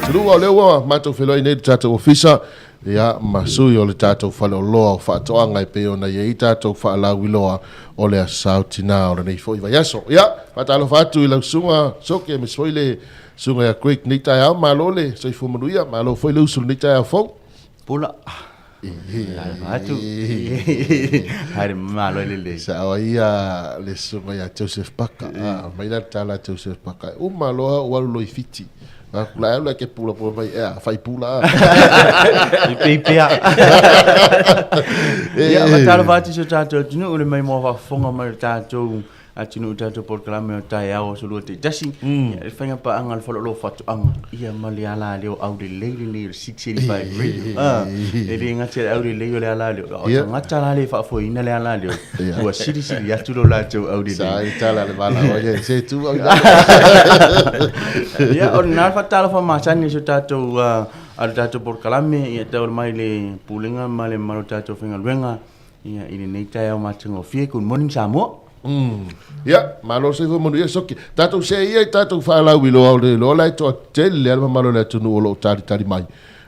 atunuu. A o lea ua matou feiloai nei i le tatou ofisa, ia, ma sui o le tatou faleoloa o faatoaga e pei ona i ai tatou faalauiloa o le Aso Sa o Tina o lenei foi vaiaso. Ia, faatalofa atu i lau susuga Soke aemaise foi le susuga ia Craig i lenei taeao. Malo le soifua manuia, malo foi le usu i lenei taeao fou. Pula. Atu. Haere malo le le. Sao ai ia le susuga ia Joseph Paka. Ah, mai la tala Joseph Paka. Uma loa o alu loi Fiti. Ah, kula alu ke pula pula mai ea, fai pula. I pei pea. Ia, faatalofa atu i si o tatou atunuu le mai moa faafofoga mai le tatou atunuu tatou polokalame o taeao aso lua taitasi. Ia, le faiga paaga a le Faleoloa o Faatoaga, ia ma le alaleo aulelei lenei o le 685 Radio. Ah, e le gata i le aulelei o le alaleo, a o tagata la le faafoeina le alaleo, ua silisili atu lo latou aulelei. Sa ai tala le vala o ia, se tu au Ia, o lena le faatalofa masani i si o tatou, a le tatou polokalame, ia tauala mai le Pulega ma le mamalu o le tatou aufaigaluega, Ia, i lenei taeao matagofie, good morning Samoa. Ia, malo le soifua manuia Soki. Tatou see ia i tatou faalauiloa o le iloa la e toatele lava le mamalu o le atunuu o lo o talitali mai.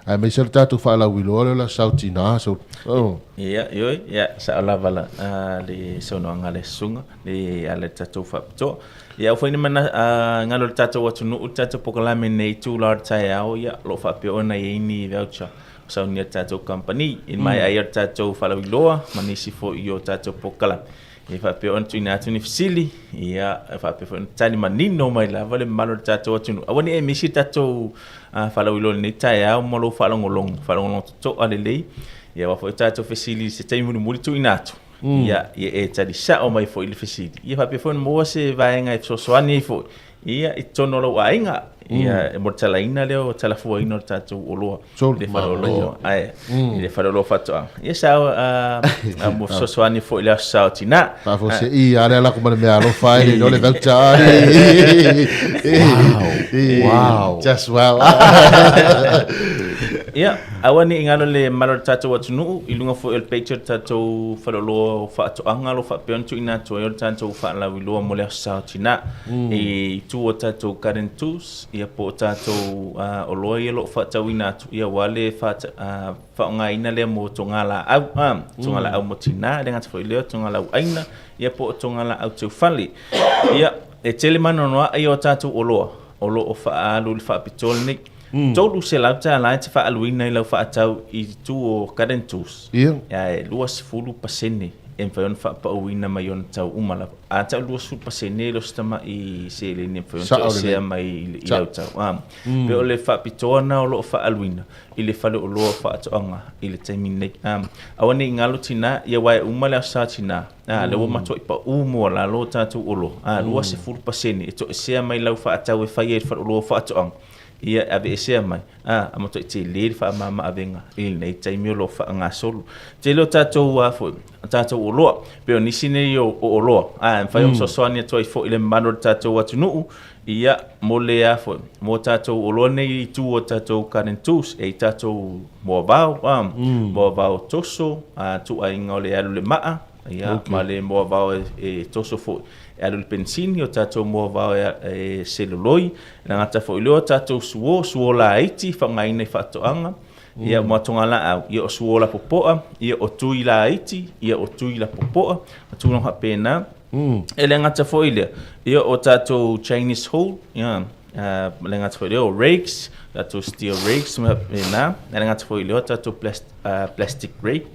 Aemaise le tatou faalauiloa lea o le Aso Sa o Tina. So, oh. Ia, ioe, ia, sao lava la, le saunoaga a le susuga, le ala i le tatou faapitoa. Ia, aua foi ne i mana, galo i le tatou atunuu le tatou polokalame nei i itula o le taeao, ia, o lo o faapea ona i ai ni voucher saunia le tatou kamupani i le maea ai o le tatou faalauiloa ma nisi foi o tatou polokalame. E faapea ona tuuina atu ni fesili, ia, e faapea foi ona tali manino mai lava le mamalu o le tatou atunuu. Aua ne i e misi le tatou faalauiloa i lenei taeao ma lou faalogologo, faalogologo totoa lelei, ia aua foi tatou fesili i se taimi mulimuli tuuina atu, ia, ia e tali sao mai foi i le fesili. Ia faapea foi ona maua se vaega e fesoasoani ai foi Ia, i totonu o lou aiga, ia, e mo le talaina lea o talafuaina o le tatou oloa. I le faleoloa, ae, i le faleoloa faatoaga. Ia, sa, a, mo fesoasoani foi i le Aso Sa o Tina. Faafuasei lava le ala atu ma le meaalofa ai, le iloa le voucher. Wow. Wow. Just wow. Ia, aua ne i galo le mamalu o le tatou atunuu i luga foi o le page o le tatou faleoloa o faatoaga o lo o faapea ona tuuina atu ai o le tatou faalauiloa mo le Aso Sa o Tina. I tua o tatou garden tools, ia po o tatou oloa ia o lo o faatauina atu, ia aua le faaaogaina lea mo togalaau, togalaau mo tina, e le gata foi i lea o togalaau aina, ia po o togalaau teufale. Ia, e tele manoanoa ia o tatou oloa o lo o faaalu i le faapitoa lenei. $300 e te faaaluina i lau faatau i tua o garden tools. Ia. Ae 20% e mafai ona faapauina mai ona tau uma lava. A tau 20% e le o se tamai seleni e mafai ona toesea mai i lau tau. A, pei o le faapitoa lena o lo o faaaluina i le faleoloa o faatoaga i le taimi lenei. A, aua ne i galo tina, ia aua e uma le Aso Sa Tina, a, lea ua matuai pau mualalo o tatou oloa. A, 20% e toesea mai lau faatau e fai ai i le faleoloa o faatoaga, ia e aveesea mai, a, a matuai tele le faamama-avega i lenei taimi o lo o faagasolo. Tele o tatou a foi, o tatou oloa, pei o nisi nei o oloa, a, e mafai ona fesoasoani atu ai foi i le mamalu o le tatou atunuu, ia, mo le a foi, mo tatou oloa nei i tua o tatou garden tools, e i ai tatou moavao, a, moavao toso, a, ituaiga o le alu i le maa, ia, ma le moavao e toso foi e alu i le penisini, o tatou moavao e seloloi, E le gata foi i lea o tatou suo, suo laiti faaaogaina i faatoaga, ia ma togalaau, ia o suo lapopoa, ia o tui laiti, ia o tui lapopoa, ma tulaga faapena. E le gata foi i lea, ia o tatou Chinese hoe, ia, e le gata foi i lea o rakes, tatou steel rakes ma faapena. E le gata foi i lea o tatou plastic rake,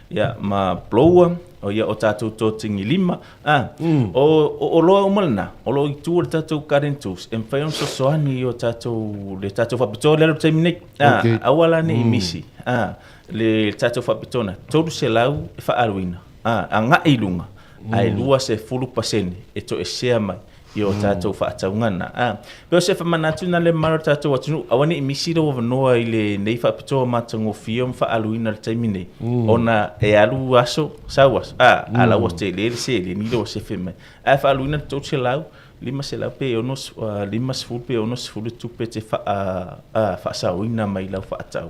ia ma blower, o ia o tatou totigilima. A, o, o oloa uma lena, o lo o i tua o le tatou garden tools, e mafai ona fesoasoani i o tatou, le tatou faapitoa lea i le taimi nei. A, aua la ne i misi, a, le tatou faapitoa lena, 300 e faaaluina, a, agai i luga, ae 20% e toesea mai i o tatou faatauga na. A, pei o se faamanatu lena i le mamalu o le tatou atunuu, aua ne i misi lou avanoa i lenei faapitoa matagofie ma faaaluina i le taimi nei, ona e alu aso, sau aso, a, a la ua tele le seleni lea ua sefe mai. Ae faaaluina le 300, 500 pe 50 pe 60 le tupe e te faasaoina mai lau faatau,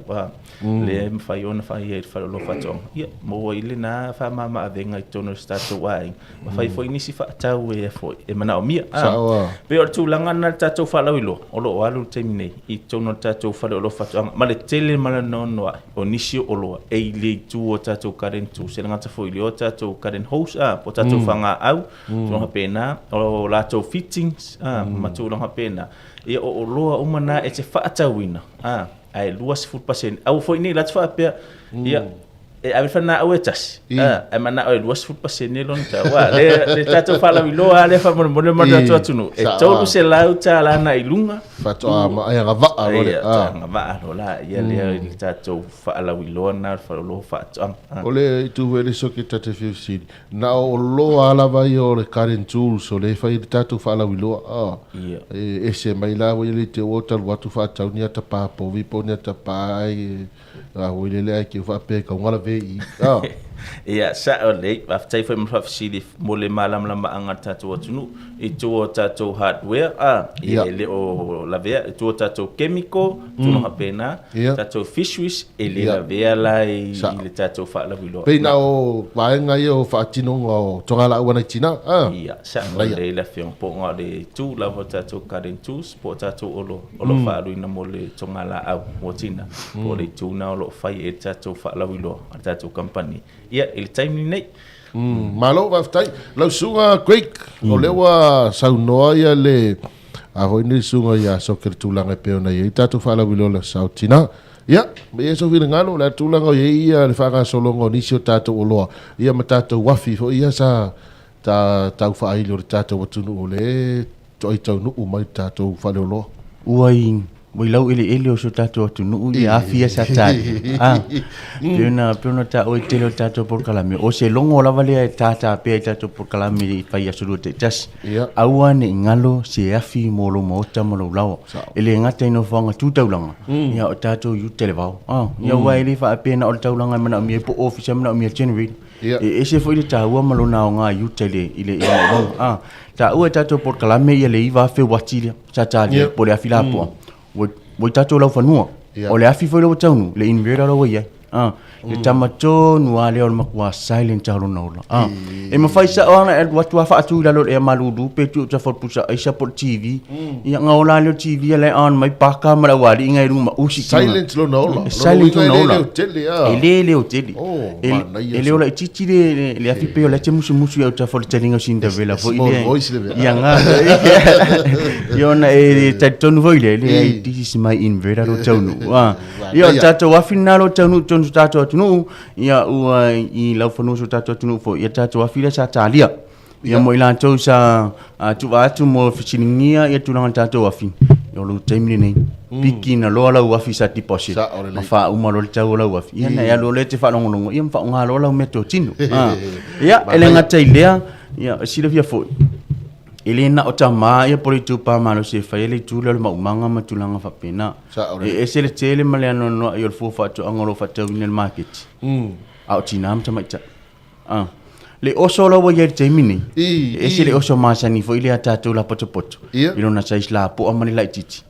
lea e mafai ona fai ai i le faleoloa faatoaga. Ia, maua ai lena faamama-avega i totonu o si tatou aiga, ma fai foi nisi faatau e foi e manaomia. Pei o le tulaga lena i le tatou faalauiloa o lo o alu i le taimi nei i totonu o le tatou faleoloa faatoaga, ma le tele ma le noanoa'i o nisi o oloa e i le itu o tatou garden tools, e le gata foi i lea o tatou garden hose, po o tatou fagaau, tulaga faapena, o latou fittings, ma tulaga faapena. Ia, o oloa uma na e te faatauina, ae 20%. Aua foi ne i alu atu faapea, ia, e ave fanaau e tasi, ae manao e 20% lona tau. Aua le tatou faalauiloa lava lea faamolemole ma le tatou atunuu, e $300 agai i luga. Faatoa ma e agavaa loa le. Ia, faatoa agavaa loa laia lea i le tatou faalauiloa lena o le faleoloa faatoaga. O le itu foi le soke ta te fia fesili, na o oloa lava ia o le garden tools o lea e fai ai le tatou faalauiloa, e ese mai la foi le te ua talu atu faatau ni ata pa povi po o ni ata pa ai A oi lele ai ke faapea e kauga la vei i. Ah. Ia, sa'o lelei. Faafetai foi mo le faafesili mo le malamalamaaga a le tatou atunuu i tua o tatou hardware, a, ia, e le o lavea i tua o tatou chemical, tulaga faapena, tatou fisheries, e le lavea la i le tatou faalauiloa. Pei na o vaega ia o faatinoga o togalaau a nai tina, a. Ia, sa'o lelei le afioga, po o le itu lava o tatou garden tools po o tatou oloa o lo o faaaluina mo le togalaau mo tina, po o le itu lena o lo o fai e le tatou faalauiloa a le tatou kamupani, ia, i le taimi lenei. Malo faafetai. Lau susuga Craig, o lea ua saunoa ia le a foi nei susuga ia Soke le tulaga e pei ona i ai tatou faalauiloa le Sao Tina. Ia, ma i ai sou finagalo, o le a le tulaga o i ai ia le faagasologa o nisi o tatou oloa, ia ma tatou afi foi ia sa ta tau faaili o le tatou atunuu o lea e toai taunuu mai le tatou faleoloa. Ua i ua i laueleele o si o tatou atunuu ia afi ia sa tali. Ah, pei ona pei ona taua i le tele o tatou polokalame, o se logo lava lea e tātā pea i tatou polokalame i fai aso lua taitasi. Ia. Aua ne i galo se afi mo lou maota ma lou laoa. Sao. E le gata i nofoaga tu taulaga, ia o tatou i uta i le vao. Ah, ia aua e le faapea na o le taulaga e manaomia ai po o ofisa e manaomia generator. Ia. E ese foi le taua ma lona aoga i uta i le i le i le maumaga. Ah, taua e tatou polokalame ia le 9,000 uati lea sa talia Ia. po o le afi lapoa. Ua ua i tatou laufanua. Ia. O le afi foi lea ua taunuu, le inverter la ua i ai. Ah, le tama tonu lava lea o le matua silent lava o lona ola. Ah, e mafai sao lava ona e alu atu lava faatu i lalo o le ea malulu pe tuu i autafa o le pusa aisa po o le TV. Ia ona ola lava lea o le TV la e on mai paka ma le aualii nga i luga ma usi kiga. Silent lona ola. E silent Lona lona uiga e le ola. leo tele a. E le leo tele. Oh, E manaia e leo laitiiti le le le afi pei o la e te musumusu i autafa o le taliga o Cinderella foi Small lea. voice le mea. Ia nga. Ia ona e talitonu foi lea, leai, this is my inverter lo taunuu. Ah. Ia o le tatou afi lena lo taunuu i totonu o so tatou atunuu, ia ua i laufanua o so tatou atunuu foi, ia tatou afi lea sa talia. Ia mo i latou sa tuva atu mo fesiligia ia tulaga o le tatou afi, ia o lou taimi lenei. Piki na loa lau afi sa deposit Sao lelei. ma faauma loa le tau o lau afi. Ia na e alu loa lea e te faalogologo ia ma faaaoga loa lau meatotino. Ia, e le gata i lea, ia silafia foi, e le na o tama ia po o le itupa malosi e faia le itu lea o le maumaga ma tulaga faapena. Sao lelei. E ese le tele ma le anoanoai o le fua faatoaga o lo o faatauina i le maketi, a o tina ma tamaitai. Ah. Le oso la ua i ai le taimi nei. I, E ese le oso masani foi lea a tatou la potopoto. Ia. I lona size lapoa ma le laitiiti.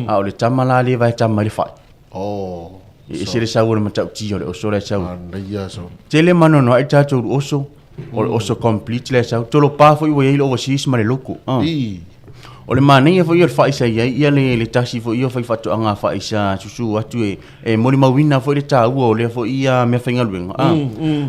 A o le tama la lea e vae tama i le fai. Oh. E ese le sau o le matautia o le oso la e sau. Manaia so. Tele ma anoanoai tatou oso. O le oso complete la e sau. Tolopa foi ua i ai le overseas ma le local. Ah. I. O le manaia foi o le fai sa i ai ia le tasi foi ia o faifaatoaga fai sa susu atu e e molimauina foi le taua o lea foi ia meafaigaluega. Ah.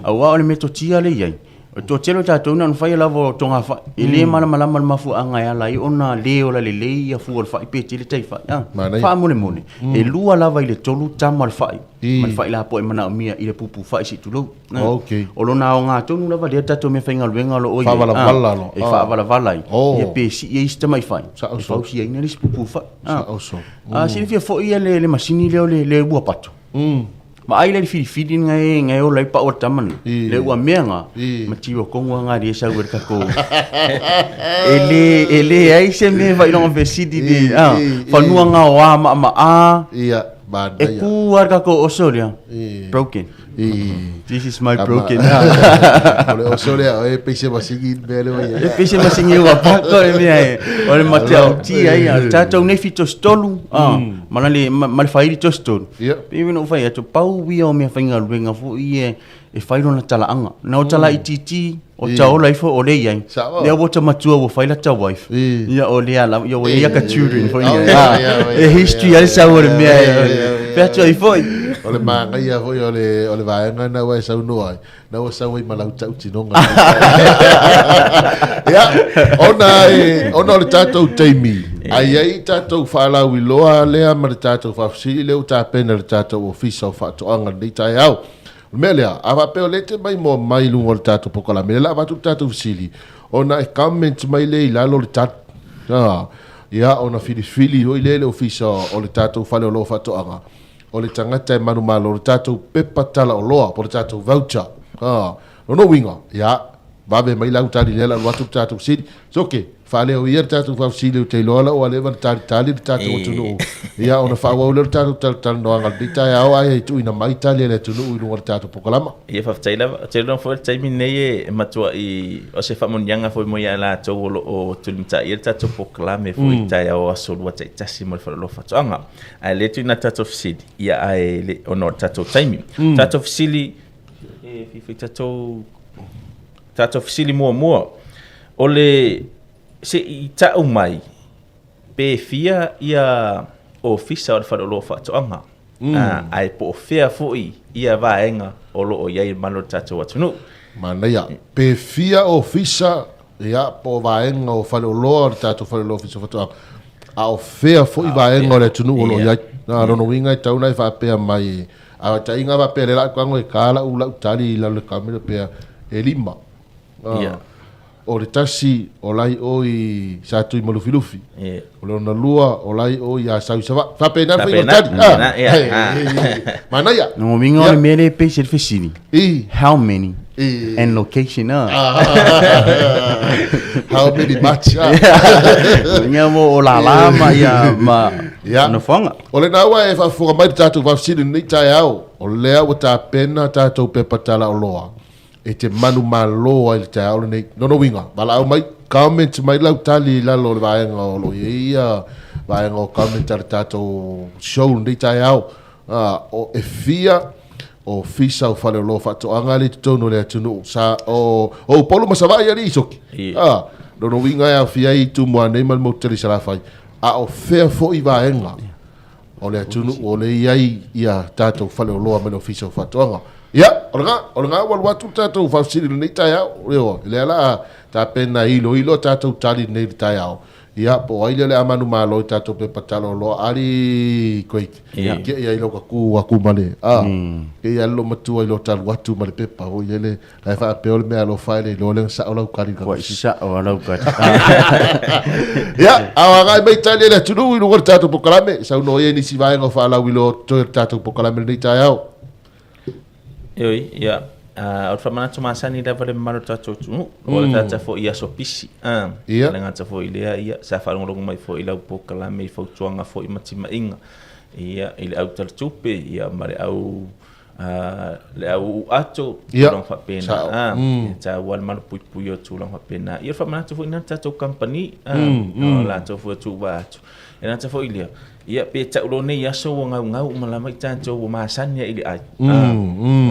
Aua o le metotia lea e i ai, o le toatele o tatou na ona faia lava o togafai. E le malamalama le mafuaaga e ala ai ona le ola lelei ia fua o le fai pe tele tai fai. Ah. Manaia. Faamolemole, e lua lava i le tolu tama o le fai I. ma le fai lapoa e manaomia i le pupu fai se i tulou. Ok. O lona aoga tonu lava lea tatou meafaigaluega o lo o i ai. Faavalavala loa. E faavalavala ai. Oh. Ia pe sii ai si tamai fai. Sao E so. fausiaina le isi pupu fai. Sao so. A silafia foi ia le masini lea o le ua pato. Vaai lea i le filifili nga e ola ai pau o le tama lena. I. Le ua mea nga, I. ma tiu kongu nga ria sau e le kako. E le, e le ai se mea whaironga fesili le, I, ah, i, i. whanua nga o a ma ma a. Ia, E manaia. ku a le kako oso lea. I. Broken. I This is my broken heart. O le oso lea oe e pei se masigi i le mea lea ua i ai. E pei se masigi ua pako le mea e o le matautia ia. O le tatou nei 73, ma le ma le faili 73. Pei ona ou fai atu, pau ia o meafaigaluega foi ia e fai lona talaaga. Na o talaitiiti, o taola ifo o lea e i ai. Lea ua ta matua ua fai lata wife. Ia o lea lava, ia ua i ai aka children foi ia. E history ai le sau o le mea e fai atu ai foi. O le manaia foi o le o le vaega lena ua e saunoa ai, na ua sau ai ma lau tautinoga. Ia, ona e, ona o le tatou taimi, a i ai tatou faalauiloa lea ma le tatou faafesili lea ua tapena e le tatou Ofisa o Faatoaga i lenei taeao. O le mea lea, a faapea o lea e te maimoa mai i luga o le tatou polokalame, lea o le a avatu le tatou fesili, ona e comment mai lea i lalo le tali. A, ia, ona filifili foi lea e le Ofisa o le tatou Fale o Oloa Faatoaga, o le tagata e manumalo le tatou pepa talaoloa po o le tatou voucher. A, lona uiga, ia, vave mai lau tali lea o le a alu atu le tatou fesili. Soke, Faaleo ia le tatou faafesili ou te iloa la ua leva ona talitali le tatou atunuu ia ona faaauau lea o le tatou talatalanoaga i lenei taeao ae i tuuina mai tali a le atunuu i luga o le tatou polokalama. Ia faafetai lava. Ou te iloa foi o le taimi lenei e matuai o se faamanuiaga foi mo ia latou o lo o tulimataia le tatou polokalame foi i taeao o aso Lua taitasi mo le Faleoloa Faatoaga. Ae le tuuina atu tatou fesili ia ae le ona o le tatou taimi. Tatou fesili e fia tatou Tatou fesili muamua, o le se i tau mai pe fia ia ofisa o le Faleoloa o Faatoaga, ae po o fea foi ia vaega o lo o i ai i malo o le tatou atunuu. Manaia. Pe fia ofisa, ia, po o vaega o faleoloa o le tatou Faleoloa Ofisa o Faatoaga, a o fea foi vaega o le atunuu o lo o i ai. Na, lona uiga e tatau ona e faapea mai, A o taiga faapea lea la tago e ka lau lau tali i lalo le kamera pea e lima. Yeah. O le tasi o lai o i Satui ma Lufilufi. Yeah. O le ona lua o lai o i Asau i Savaii. Faapena le faiga o le tali. Faapena, yeah. Manaia. Lona uiga o le mea lea e pei se fesili. How many? And location ah. How many much ah. Uiga mo o lala ma ia ma nofoaga. O lena ua e faafofoga mai i le tatou faafesili i lenei taeao, o lea ua tapena tatou pepa talaoloa e te manumalo ai i le taeao lenei. Lona uiga, valaau mai, comment mai lau tali i lalo o le vaega o lo o i ai ia vaega o comment a le tatou show i lenei taeao. O e fia ofisa o faleoloa faatoaga lea i totonu o le atunuu sa o o Upolu ma Savaii alii Soki. Lona uiga e aofia ai Tumua nei ma le motu tele i Salafai. A o fea foi vaega o le atunuu o lea e i ai ia tatou faleoloa ma le Ofisa o Faatoaga. Ia, o lena, o lena ua alu atu le tatou faafesili i lenei taeao. Ioe, lea o le a tapena e iloilo a tatou tali nei i le taeao. Ia, po o ai lea o le a manumalo i tatou pepa taloloa, alii Craig. Ia. Ke ia i lo ka ku aku ma le, a, ke ia lo matua i lo talu atu ma le pepa, o ia le, Ae faapea o le mea alofa e le iloa lea na sao lau kali Ua i sao a lau kali. Ia, a o agai mai tali e le atunuu i luga o le tatou polokalame, saunoa ia i nisi vaega o faalauiloa o totoe o le tatou polokalame i lenei taeao. Ioe, ia, o le faamanatu masani lava le mamalu o le tatou atunuu, o le tagata foi i aso pisi, Ia. Le gata foi i lea, ia, sa faalogologo mai foi i lau polokalame i fautuaga foi ma timaiga, ia, i le au talatupe, ia, ma le au le au uu ato, tulaga faapena, e taua le malupuipuia o tulaga faapena. Ia, o le faamanatu foi lena i le tatou kamupani, o latou foi e tuuvaa atu. E le gata foi i lea, ia pe tau loa nei aso ua gaugau uma lava i tatou ua masani ai i le ai. O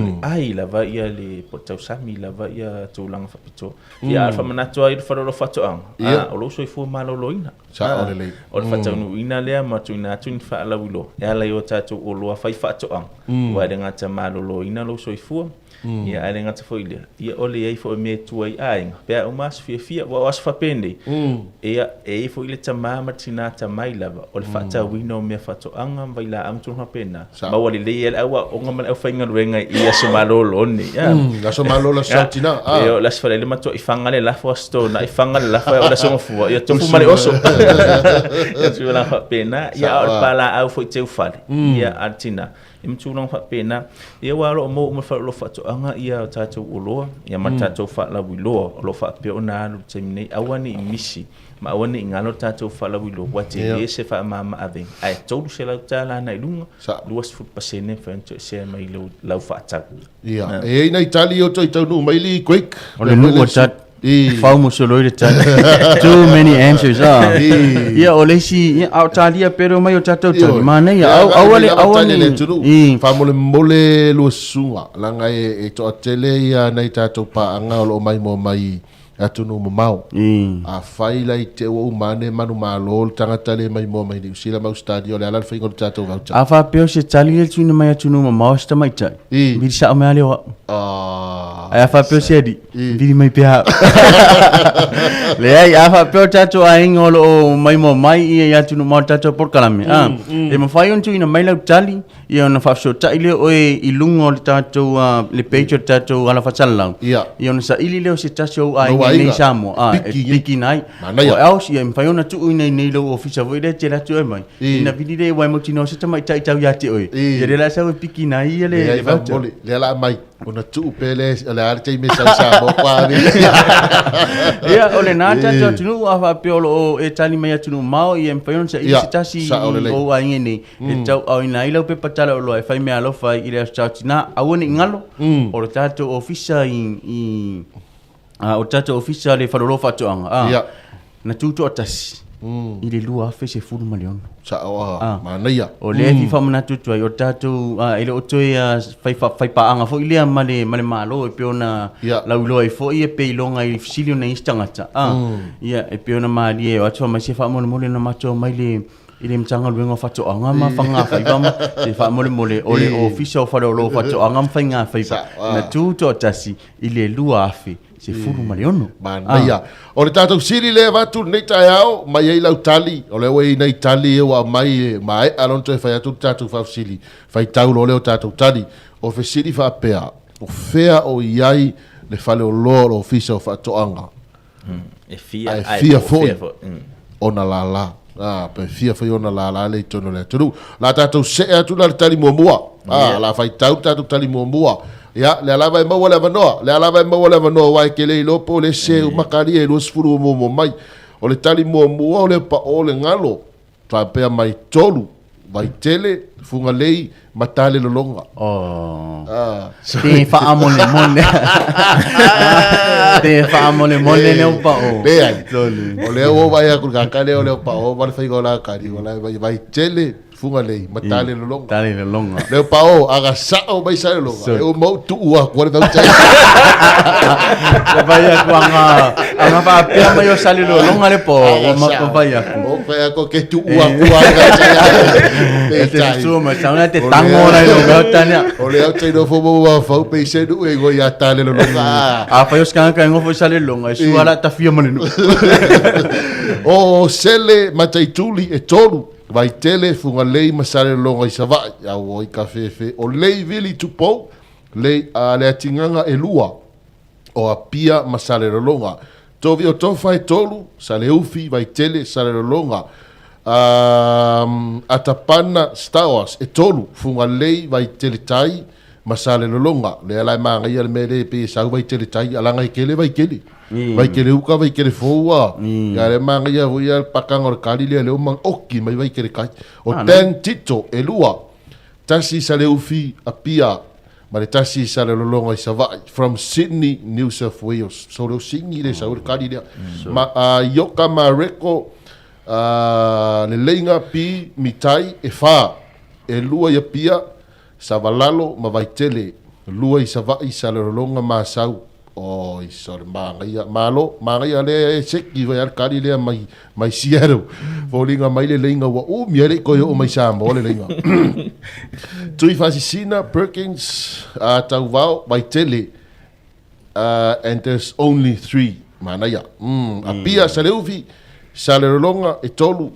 le ai lava ia le po o le tausami lava ia tulaga faapitoa. Ia, a o le faamanatu lava i le faleoloa faatoaga, o lou soifua maloloina. Sao lelei. O le faataunuuina lea ma tuuina atu ni faalauiloa e ala i o tatou oloa faifaatoaga, aua e le gata maloloina lou soifua, ia ae le gata foi i lea, ia o le i ai foi o mea e tua i aiga, pe a uma aso fiafia, aua o aso faapenei, ia e i ai foi le tama ma le tina atamai lava o le faatauina o mea faatoaga ma vailaau ma tulaga faapena, maua lelei ai le au aoga ma le aufaigaluega i aso malolo nei. Aso malolo aso sautina. Ia o le aso Faraile matuai faga le lafo, aso Toonai faga le lafo, o le aso Gafua ia tofu ma le oso. Ia tulaga faapena. Ia a o le palaau foi teufale, ia a le tina. Ia ma tulaga faapena. Ia aua o lo o maua uma i le fale o faatoaga ia tatou oloa ia ma tatou faalauiloa o lo o faapea ona alu i le taimi nei. Aua ne i misi ma aua ne i galo le tatou faalauiloa ua tele se faamama avega ae $300 agai i luga, 20% e mafai ona toesea mai i lau faatau. Ia, e i ai nai tali o toe taunuu mai li Greek. O le nuu o tat fau mo solo i le tali. Too many answers ah. Ia o le isi ia a o talia pere mai o tatou tali manaia au au ale au ale le atunuu. Faamolemole lua susuga leaga e toatele ia nai tatou paaga o lo o maimoa mai atunuu mamao. Afai la i te ua uma ane manumalo le tagata le maimoa mai Niu Sila ma Ausetalia, o le a la le faiga o le tatou voucher? A faapea o se tali lea e tuuina mai atunuu mamao se tamaitai, vili sao mai lava lea o au. Ae a faapea o se alii, vili mai pea au. Leai, a faapea o tatou aiga o lo o maimoa mai ia i atunuu mamao i le tatou polokalame, e mafai ona tuuina mai lau tali Ia ona faafesootai lea o oe i luga o le tatou le page o le tatou ala faasalalau. Ia. Ia ona saili lea o se tasi o ou aiga i inei i Samoa, a, e pikiina ai. Manaia. Or else, ia e mafai ona tuu ina i inei i lou ofisa foi lea e te alu atu ai mai. Ina vili lea aua e mautinoa se tamaitai tau ia te oe. Ia lea la e sau e pikiina ai ia le voucher. Leai, lea la aumai. Ona tuu pea lea, o le a le taimi e sau i Samoa kua ave. Ia, o lena tatou atunuu a faapea o lo o e tali mai atunuu mamao, ia e mafai ona saili se tasi o ou aiga i inei. E tauaaoina ai lau pepa tala oloa e fai meaalofa ai i le Aso Taotinā. Aua ne i galo, o le tatou ofisa i, i o le tatou ofisa le Faleoloa Faatoaga, a, na tutoatasi i le 2016. Sao a, manaia. O lea e fia faamanatu atu ai, o le tatou, e le o toe fai, fai paaga foi lea ma le, ma le Malo e pei ona lauiloa ai foi e pei iloga i fesili o nai isi tagata. A, ia, e pei ona malie e o atu fai mai se faamolemole na matou omai le i le Matagaluega o Faatoaga ma Faigafaiva ma se faamolemole o le Ofisa o Faleoloa o Faatoaga ma Faigafaiva na tutoatasi i le 2016. Manaia. O le tatou sili lea e avatu lenei taeao, mai ai lau tali, o lea ua i ai nai tali ia ua aumai e maea loa ona toe fai atu le tatou faafesili, faitau loa lea o tatou tali. O fesili faapea, o fea o i ai le faleoloa o le Ofisa o Faatoaga? E fia, ae fia foi ona lala. Ah, pe fia foi ona lala le i totonu o le atunuu. La tatou see atu la le tali muamua. Ah, la faitau le tatou tali muamua. Ia, lea lava e maua le avanoa. Lea lava e maua le avanoa aua e te le iloa po o le ese uma tali e 20 ua muamua mai. O le tali muamua o le paʻo le galo. Faapea mai tolu, Vaitele, Fugalei ma Talelologa. Oh. Ah. Te faamolemole. Te faamolemole lea ua pao. Leai. O lea ua vaai atu i le tagata lea o lea ua pao ma le faiga o la kali. O la Vaitele, Fugalei ma Talelologa. Talelologa. Lea ua pao, aga sao mai Salelologa. E uma ou tuu atu le vauta. Ua vai atu aga aga faapea mai o Salelologa le po. Ua ma vai atu. O fai atu ke tuu atu aga E te susu mai sauna te tango la i lo vauta nea. O le au te nofo mo wa fau pe se nu e ngoi a Talelologa. A fai o se tagata e nofo i Salelologa e sua la tafia ma le nuu. O Sele Mataituli e tolu. Vaitele, Fugalei ma Salelologa i Savaii, auoi ka fefe o Lei Vili Tupou, Lei a Leatigaga e lua, o Apia ma Salelologa. Tovi o Tofa e tolu, Saleufi, Vaitele, Salelologa, Atapana, Stowers e tolu, Fugalei, Vaitele Tai ma Salelologa. Lea la e manaia le mea lea e pei e sau Vaitele Tai, a laga e kele Vaikele. Vaikele uka, Vaikele fou a. Ia lea manaia foi a pakanga o le kali lea lea ua oki mai Vaikele kai. O Dan Tito e lua. Tasi Saleufi Apia ma le tasi Salelologa i Savaii from Sydney, New South Wales. So leo Sydney le sau le kali lea. Ma a Ioka Mareko a le Leiga P Mitai e whā. E lua i Apia, Savalalo ma Vaitele, lua i Savaii, Salelologa ma Asau. Oi, sorry, manaia, malo, manaia lea e seki vai le kali lea mai, mai Seattle. Foliga mai le leiga ua umi ai le i koe oo mai Samoa le leiga. Tui Fasisina, Perkins, Tauvao, Vaitele, and there's only three. Manaia. Apia, Saleufi, Salelologa, e tolu.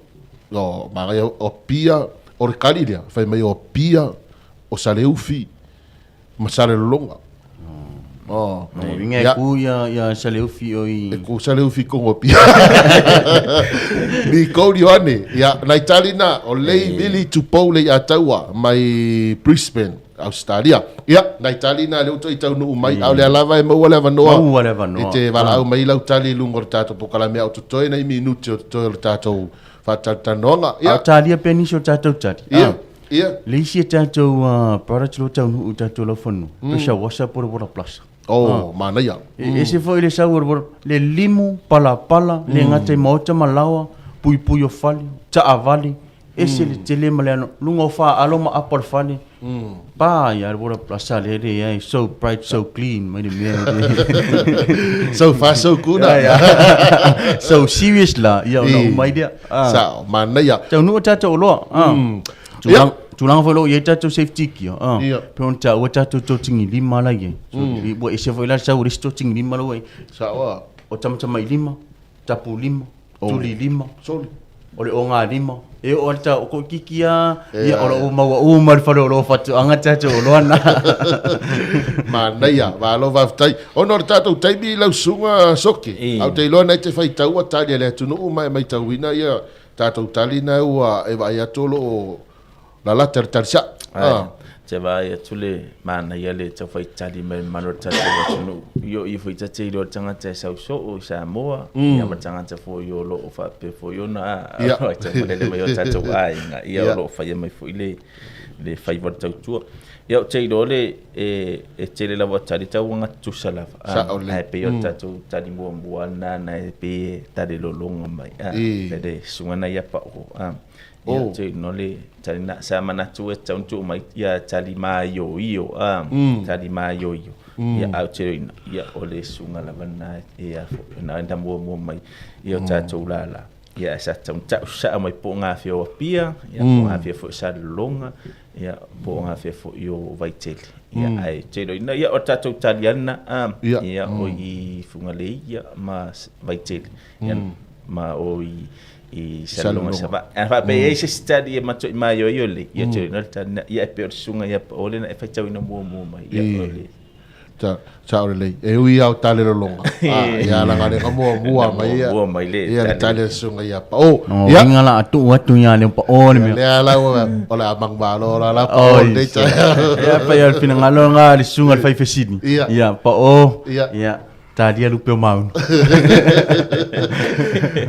O, manaia, o Apia, o le kali lea, fai mai o Apia, o Saleufi, ma Salelologa. Oh. Inga e ku ia ia Saleufi o i E ku Saleufi ko ngopia. Ni kou Ioane. Ia nai tali na o lei vili tupou lei ataua mai Brisbane, Australia. Ia nai tali na le uto i taunuu mai a o lea lava e maua le avanoa. Maua le avanoa. E te valaau mai lau tali i luga o le tatou polokalame a o totoe nai minute o totoe o le tatou faatalatalanoaga. Ia. A o talia pea nisi o tatou tali. Ia. Ia. Le isi a tatou products o lo o taunuu i tatou laufanua, pressure washer po o le water blusher. Oh, manaia. E ese foi le sau o le water, le limu, palapala, le gata i maota ma laoa, puipui o fale, taavale, ese le tele ma le ano, luga o faaalo ma apa o le fale. Pa ia le water blusher le le ai, so bright, so clean, mai le mea le. So far so good. Yeah, yeah. So serious la, ia ona uma ai lea. Sao, manaia. Taunuu tatou oloa. Tulaga, tulaga foi o lo o i ai tatou safety gear, ah, Ia. pei ona taua tatou totigilima la i ai. So, ua ese foi la le sau o le isi totigilima la ua i ai. Sao ah. O tamatamailima, tapulima, tulilima, Soli. o le ogalima. E oo lava le tau o koikiki lava, ia o lo o maua uma i le fale o lo o faatoaga tatou oloa na. Manaia, malo faafetai. Ona o le tatou taimi lau susuga Soke, E. ae ou te iloa na e te faitaua tali a le atunuu ma e matauina ia Tatou tali na ua e vaai atu o lo o lalata le tali saʻo. Ae, te vaai atu le manaia le tau fai tali mai le mamalu o le tatou atunuu. I o i foi ta te iloa le tagata e sau soo i Samoa, ia ma tagata foi o lo o faapea foi ona ai tau malele mai o tatou aiga, ia o lo o faia mai foi le le faiva o le tautua. Ia ou te iloa le e e tele lava tali tau tutusa lava. Sao lelei. Ae pei o le tatou tali muamua lena na e pei e tali lologa mai. I. Le susuga na ia Pao. Ia ou te iloa le tali na sa manatu e tatau ona tuu mai ia tali maioio. Tali maioio. Ia ae ou te iloa ia o le susuga lava lena e a foi na muamua mai i o tatou lala. Ia sa tatau ona tau sao mai po o gafea o Apia, ia po o gafea foi o Salelologa, ia po o gafea foi o Vaitele. Ia ae ou te iloaina, ia o le tatou tali lava lena, ia o i Fugalei ia ma Vaitele, ia ma o i Salelologa i Savaii. A faapea e i ai se isi tali e matuai maioio lelei, ia ou te iloaina le tali lena, ia e pei o le susuga ia Paole na e faitauina muamua mai, ia o le Ta, sao lelei. E ui au tale lolonga. Ah, ia la ngale ka mua mua mai ia. Muamua mai le Ia le tali. tali a susuga ia Pao. O Ia. inga la atu atu ia le pa o le mea. Lea la ua o le amang malo la la Pao Oi. nei ta. Ia pa ia le finagalo nga le susuga le fai fesili. Ia. Ia pa o. Ia. Ia talia lupe o maunu.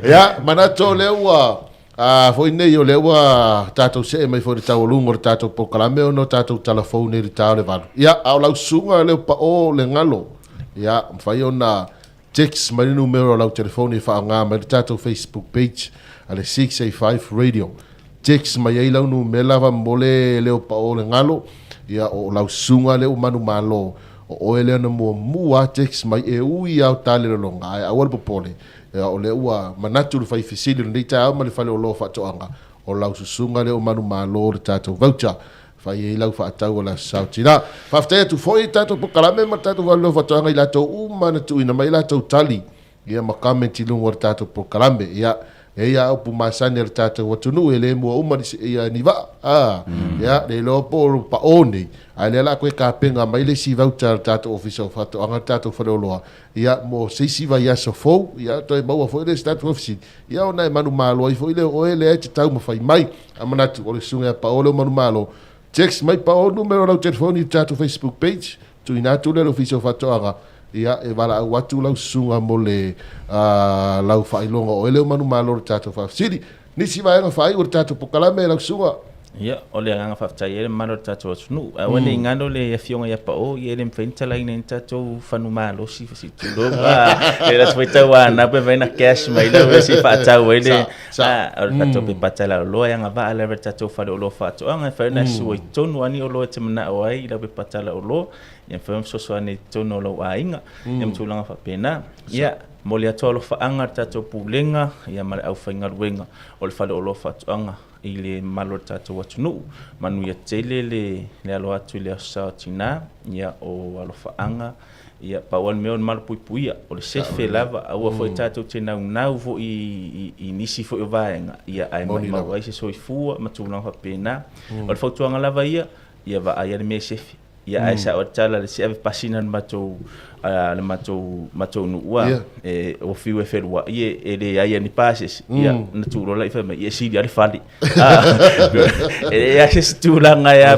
Ia, manatu o lea ua A foi nei o lea ua tatou see mai foi i le taualuga o le tatou polokalame ona o tatou talafou nei i le ta o le valu. Ia, a o lau susuga leo paʻo le galo, ia, mafai ona text mai le numera o lau telefoni e faaaoga mai le tatou Facebook page a le 685 Radio. Text mai ai lau numera faamolemole leo paʻo le galo, ia, o lau susuga lea ua manumalo, o oe lea na muamua lava text mai e ui lava o ta le lologa, ae aua le popole, Ia, o lea ua manatu le fai fesili o lenei taeao ma le fale oloa o faatoaga, o lau susuga lea o manumalo le tatou voucher. Fai ai lau faatau o le Aso Sa o Tina. Faafetai atu foi i tatou polokalame ma le tatou fale oloa o faatoaga i latou uma na tuuina mai latou tali ia ma comment i luga o le tatou polokalame. Ia, E i ai a upu masani a le tatou atunuu, e le mua uma ia ni vaa. A, ia, le iloa po o paʻō nei, ae lea la a koe kapena mai le isi voucher a le tatou Ofisa o Faatoaga, le tatou Faleoloa, ia, mo se isi vaiaso fou, ia, toe maua foi le isi tatou ofisini, ia, ona e manumalo ai foi lea o oe lea e te taumafai mai. A manatu, o le susuga ia Paʻō lea o manumalo, text mai Paʻō numera o lau telefoni i le tatou Facebook page, Tuuina atu lea i le Ofisa o Faatoaga, ia, e valaau atu lau susuga mo le, ā, lau faailoga o oe lea o manumalo o le tatou faafesili. Nisi vaega faaiu o le tatou polokalame lau susuga. Ia, o le agaga faafetai ai le mamalu o le tatou atunuu. Aua ne i galo le afioga ia Paʻō, ia e le mafai ona talaina ai ni tatou fanu malosi, tulou, a, e latou foi tauanau pe mafai ona cash mai lau mea se i faatau ai le, Sa, a, o le tatou pepa talauloa e agavaa lava i le tatou faleoloa faatoaga, e mafai ona e sua i totonu a ni oloa e te manao ai i lau pepa talauloa, ia mafai ona fesoasoani ai i totonu o lou aiga, ia ma tulaga faapena. Ia, momoli atu alofaaga i le tatou Pulega ia ma le aufaigaluega o le faleoloa faatoaga i le mamalu o le tatou atunuu. Manuia tele le le alo atu i le Aso Sa o Tina, ia o alofaaga Ia, pau lava le mea o le malupuipuia, o le sefe lava, aua foi tatou te naunau foi i nisi foi o vaega, ia, ae maumau ai se soifua ma tulaga faapena. O le fautuaga lava ia, ia vaai lava le mea e sefe. Ia ae sa'o le tala le se ave pasina le matou le matou matou nuu a e ua fiu e felua'i e e leai a ni pasese ia na tuu loa la'i fai mai ia e sili a le fale e leai se isi tulaga e a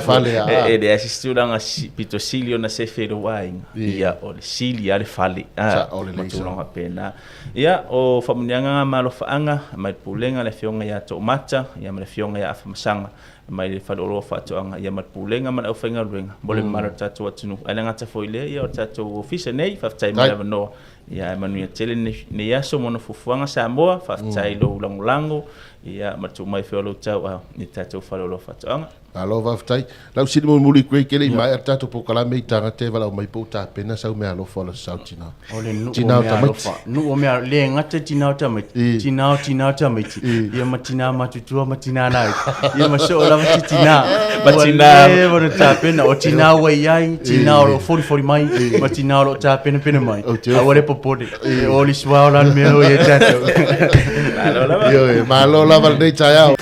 e leai se isi tulaga pito sili ona sefe i lou aiga ia o le sili a le fale ma tulaga faapena. Ia o faamanuiaga ma alofaaga mai le Pulega le Afioga ia Toomata ia ma le Afioga ia Afamasaga mai le Faleoloa o Faatoaga, ia ma le Pulega ma le aufaigaluega mo le mamalu o le tatou atunuu. Ae le gata foi i lea, ia o le tatou Ofisa nei, faafetai mo le avanoa. Ia ae manuia tele lenei aso mo ona fuafuaga Samoa, faafetai i lou lagolago, ia ma le tuu mai foi o lou tauau i le tatou Faleoloa o Faatoaga. Malo faafetai. Lau sili mulimuli Craig e le i maea le tatou polokalame i tagata e valaau mai po o tapena sau meaalofa o le sau tina. O le nuu o meaalofa. Nuu o mea, le gata tina o tamaiti, tina o tina o tamaiti, ia ma tina matutua ma tina laiti, ia ma soo lava ti tina. Ma tina. Ua leva ona tapena, o tina ua i ai, tina o lo o folifoli mai, ma tina o lo o tapenapena mai. Aua le popole, e all is well la le mea o i ai tatou. Malo lava. Ioe, malo lava lenei taeao.